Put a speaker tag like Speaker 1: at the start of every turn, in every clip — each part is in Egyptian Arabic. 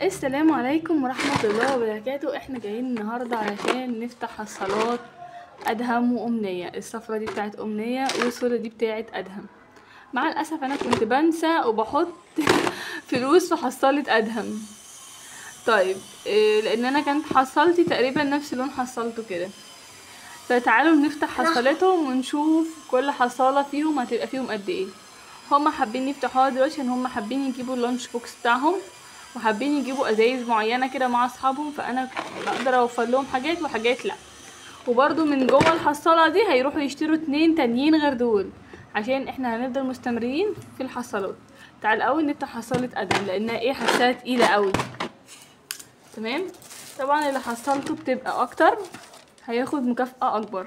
Speaker 1: السلام عليكم ورحمة الله وبركاته. احنا جايين النهاردة علشان نفتح حصالات ادهم وامنية. السفرة دي بتاعت امنية والصورة دي بتاعت ادهم. مع الاسف انا كنت بنسى وبحط فلوس في حصالة ادهم. طيب لان انا كانت حصالتي تقريبا نفس لون حصالته كده. فتعالوا نفتح حصالتهم ونشوف كل حصالة فيهم هتبقى فيهم قد ايه. هما حابين يفتحوها دلوقتي عشان هما حابين يجيبوا ال lunch box بتاعهم وحابين يجيبوا ازايز معينة كده مع اصحابهم، فانا بقدر اوفر لهم حاجات وحاجات لا. وبرده من جوه الحصاله دي هيروحوا يشتروا 2 تانيين غير دول عشان احنا هنفضل مستمرين في الحصالات. تعال الاول نفتح حصاله ادم لانها ايه حاساها تقيلة قوي. تمام، طبعا اللي حصلته بتبقى اكتر هياخد مكافأة اكبر.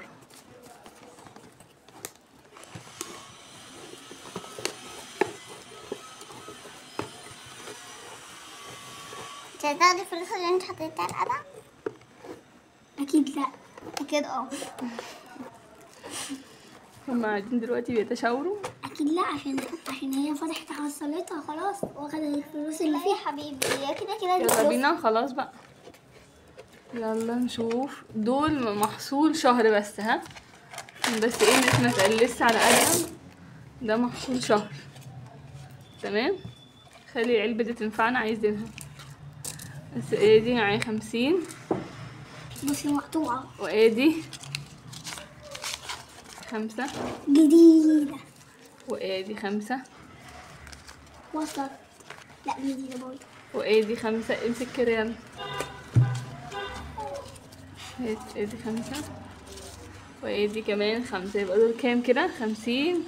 Speaker 2: تاخدي الفلوس اللي انت حطيتها القدم؟
Speaker 3: اكيد لا.
Speaker 2: اكيد اه.
Speaker 1: هما قاعدين دلوقتي بيتشاوروا.
Speaker 3: اكيد لا، عشان هي فتحت حصلتها خلاص واخدت الفلوس اللي فيها.
Speaker 2: حبيبي كده كده
Speaker 1: يلا بينا خلاص بقى. يلا نشوف دول محصول شهر بس. ها بس ايه الناس ما تقلس على قدم، ده محصول شهر. تمام، خلي العلبة دي تنفعنا عايزينها. بس ادي معايا 50
Speaker 3: بس مقطوعة،
Speaker 1: وادي 5
Speaker 3: جديدة،
Speaker 1: وادي 5
Speaker 3: وصلت، لا جديدة برضه،
Speaker 1: وادي 5. امسك كده يلا. ادي 5 وادي كمان 5، يبقى دول كام كده؟ 50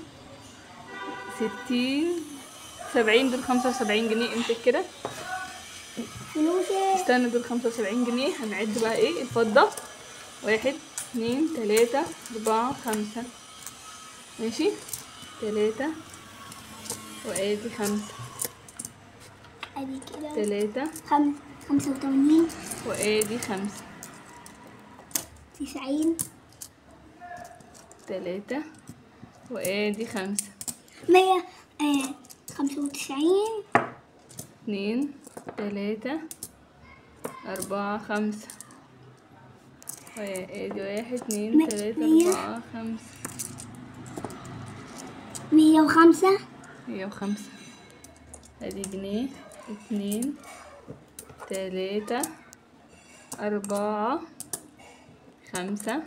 Speaker 1: 60 70، دول 75 جنيه. امسك كده
Speaker 3: فلوسي.
Speaker 1: استنى، دول 75 جنيه. هنعد بقى ايه الفضة؟ 1 2 3 4 5، ماشي، 3 وادي 5،
Speaker 3: ادي كده
Speaker 1: 3
Speaker 3: 85
Speaker 1: وادي 5،
Speaker 3: 90
Speaker 1: 3 وادي 5،
Speaker 3: 100 95
Speaker 1: 2 3 4 5، وادي 1 2 3 4 5،
Speaker 3: 105
Speaker 1: 105. ادي جنيه، 2 3 4 5،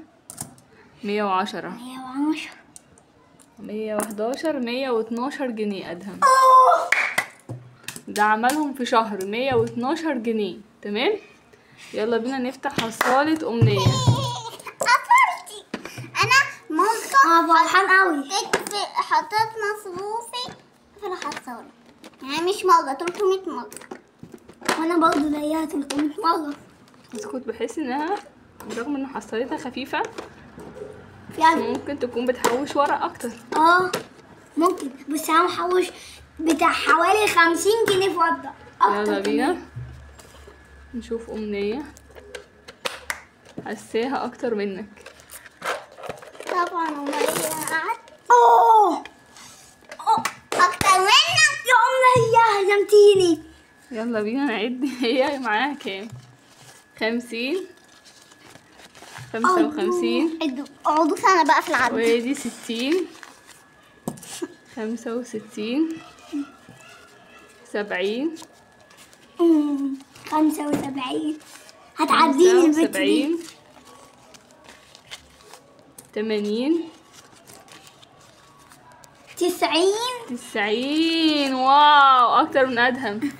Speaker 1: 110
Speaker 3: 110
Speaker 1: 111 112 جنيه. ادهم ده عملهم في شهر 112 جنيه. تمام، يلا بينا نفتح حصالة أمنية.
Speaker 2: قفلتي انا مامتي
Speaker 3: فرحان قوي.
Speaker 2: حطيت مصروفي في الحصالة، يعني مش مرة، 300 مرة.
Speaker 3: وانا برضه زيها 300 مرة.
Speaker 1: بس كنت بحس انها برغم ان حصالتها خفيفة
Speaker 3: يعني
Speaker 1: ممكن تكون بتحوش ورق اكتر.
Speaker 3: ممكن، بس انا محوش بتاع حوالي 50 جنيه فضة اكتر.
Speaker 1: يلا بينا نشوف أمنية. حساها اكتر منك
Speaker 2: طبعا. أمنية قعدت اكتر منك
Speaker 3: يا أمنية، هزمتيني.
Speaker 1: يلا بينا نعد. هي معاها كام؟ 50 55.
Speaker 2: اقعدوا سنة بقى في العد.
Speaker 1: وادي 60 65 70
Speaker 3: 75. هتعديني البت دي.
Speaker 1: 70 80
Speaker 3: 90
Speaker 1: 90. واو اكتر من ادهم.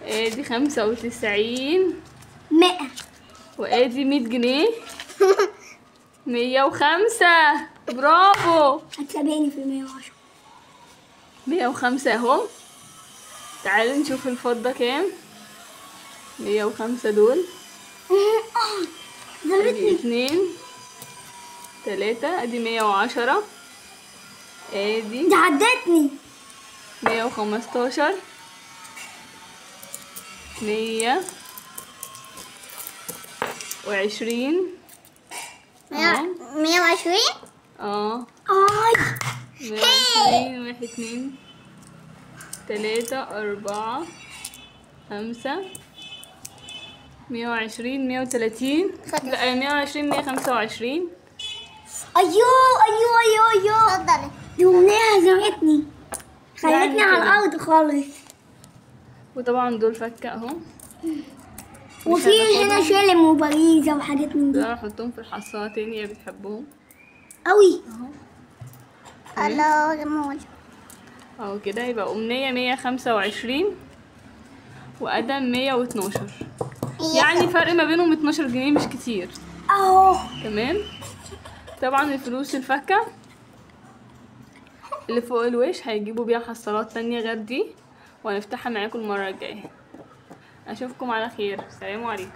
Speaker 1: ادي 95
Speaker 3: 100
Speaker 1: وادي 100 جنيه. 105. برافو،
Speaker 3: هتسابقني في 110.
Speaker 1: 105 اهو. تعالوا نشوف الفضة كام. 105 دول. ادي 2 3، ادي 110، ادي
Speaker 3: دي عدتني.
Speaker 1: 115 120
Speaker 2: 120.
Speaker 1: 120 1 2 3 4 5 120 130، لا 120 125.
Speaker 3: ايوه ايوه ايوه ايوه.
Speaker 2: اتفضلي.
Speaker 3: دي أمنية هزمتني، خلتني
Speaker 1: يعني
Speaker 3: على
Speaker 1: كده.
Speaker 3: الأرض خالص.
Speaker 1: وطبعا دول فكة اهو.
Speaker 3: وفي هنا شلم وبريزة وحاجات من
Speaker 1: دول
Speaker 3: دي.
Speaker 1: هنحطهم في الحصالة تاني، يا بتحبهم
Speaker 3: أوي.
Speaker 1: اهو.
Speaker 2: الله جميل.
Speaker 1: اهو كده يبقى أمنية 125 وأدم 112، يعني فرق ما بينهم 12 جنيه، مش كتير.
Speaker 3: أهو.
Speaker 1: تمام. طبعا الفلوس الفكة اللي فوق الوش هيجيبوا بيها حصالات تانية غير دي، وهنفتحها معاكم المرة الجاية. اشوفكم على خير، سلام عليكم.